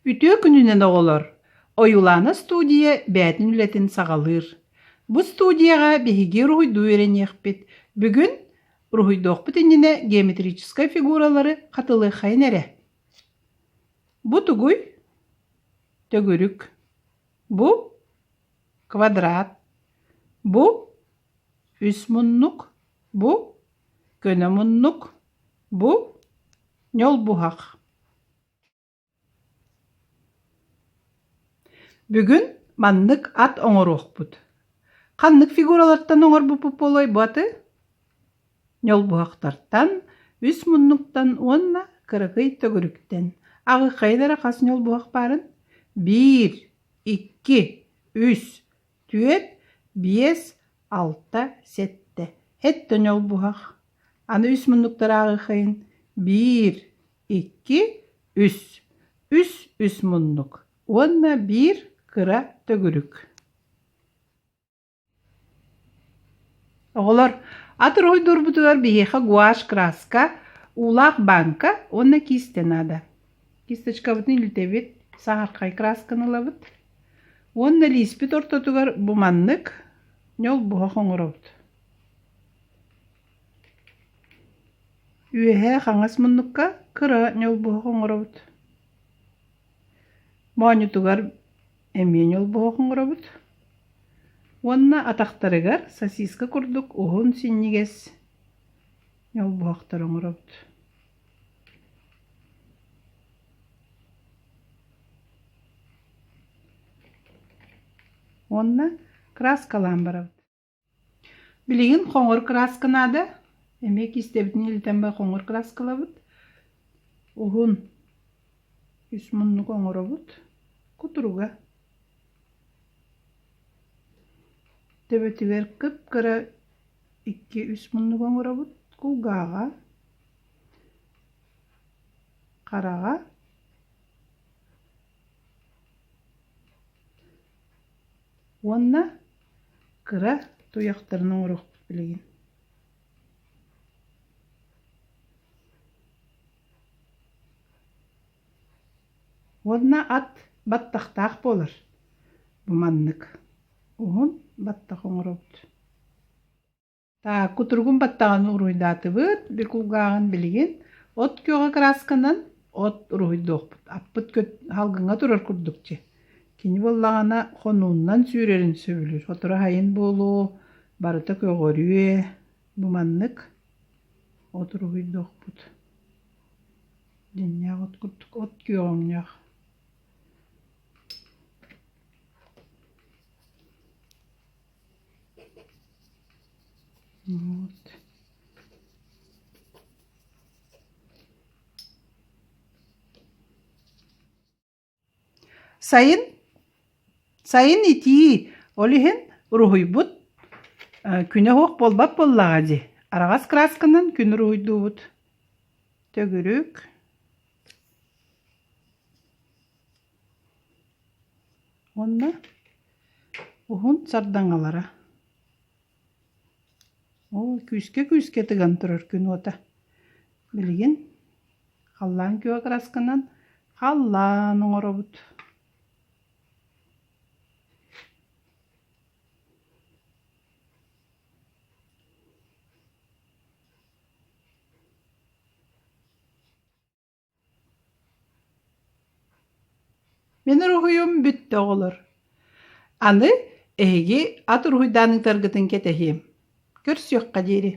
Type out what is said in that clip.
Үтүө күнүнэн оҕолор! Ойуулаана студия бэйэтин үлэтин саҕалыыр. Бу студияҕа биһиги уруһуйдуу үөрэниэхпит. Бүгүн уруһуйдуохпут иннинэ геометрическай фигуралары хатылыаххайын эрэ. Бу тугуй? Төгүрүк. Бу квадрат. Бу үс муннук. Бу көнө муннук. Бу ньолбуһах. Бүгүн маннык ат оҥоруохпут. Ханнык фигуралартан оҥорбуппут буолуой бу аты? Ньолбуһахтартан, үс муннуктан уонна кыракый төгүрүктэн. Аҕыххайын эрэ хас ньолбуһах баарын? Биир, икки, үс, түөрт, биэс, алта, сэттэ. Сэттэ ньолбуһах. Аны үс муннуктары ааҕыаххайын. Биир, икки, үс. Үс үс муннук уонна биир кыра төгүрүк. Оҕолор, ат уруһуйдуурбутугар биһиэхэ гуашь краска, уулаах бааҥка уонна киистэ наада. Кисточкабытын илтэбит, саһархай красканы ылабыт уонна лииспит ортотугар бу маннык ньолбуһах оҥоробут. Үөһээ хаҥас муннукка кыра ньолбуһах оҥоробут. Моонньутугар эмиэ ньолбуһах оҥоробут. Уонна атахтарыгар сосиска курдук уһун синньигэс ньолбуһахтары оҥоробут. Уонна краскалаан барабыт. Билигин хоҥор кырааска наада, эмиэ киистэбитин илитэн баран хоҥор кырааскалабыт, уһун үс муннук оҥоробут, кутуруга төбөтүгэр кып-кыра икки-үс муннук оҥоробут, кулгааҕа, хараҕа Уонна кыра туйахтарын оҥоруохпут билигин. Уонна ат баттахтаах буолар. Бу маннык уһун баттах оҥоробут. Так, кутуругун баттаҕын уруһуйдаатыбыт, би кулгааҕын билигин от күөҕэ кыраасканан от уруһуйдуохпут. Аппыт салгыҥҥа турар курдук дьэ. Кини буоллаҕына хонууннан сүүрэрин сөбүлүүр. Сотору сайын буолуо, барыта көҕөрүө. Бу маннык от уруһуйдуохпут. Дьиҥнээх от курдук от күөҕэ өҥнөөх. Вот. Сайын сайын итии, ол иһин уруһуйбут күнэ суох буолбат буоллаҕа дии. Араҕас красканан күн уруһуйдуубут. Төгүрүк. Уонна уһун сардаҥалара. Оо, күүскэ-күүскэ тыган турар күн уота. Билигин халлаан күөх кыраасканан халлаан оҥоробут. Мин уруһуйум бүттэ оҕолор. Аны эһиги ат уруһуйдаан ыытаргытын кэтэһиэм. Көрсүөххэ диэри.